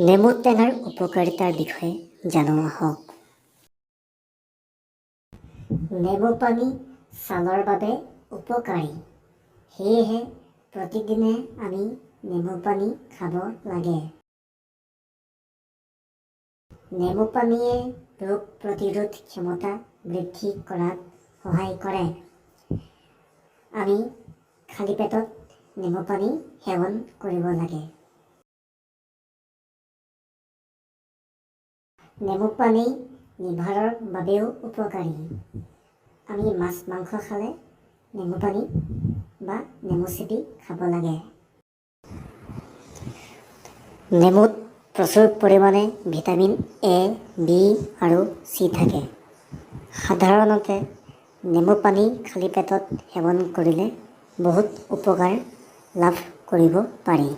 নেমু টেঙাৰ উপকাৰিতাৰ বিষয়ে জানো আহক। নেমু পানী ছালৰ বাবে উপকাৰী, সেয়েহে প্ৰতিদিনে আমি নেমু পানী খাব লাগে। নেমু পানীয়ে ৰোগ প্ৰতিৰোধ ক্ষমতা বৃদ্ধি কৰাত সহায় কৰে। আমি খালী পেটত নেমু পানী সেৱন কৰিব লাগে। নেমু পানী লিভাৰৰ বাবেও উপকাৰী। আমি মাছ মাংস খালে নেমু পানী বা নেমু চেপি খাব লাগে। নেমুত প্ৰচুৰ পৰিমাণে ভিটামিন এ, বি আৰু চি থাকে। সাধাৰণতে নেমু পানী খালী পেটত সেৱন কৰিলে বহুত উপকাৰ লাভ কৰিব পাৰি।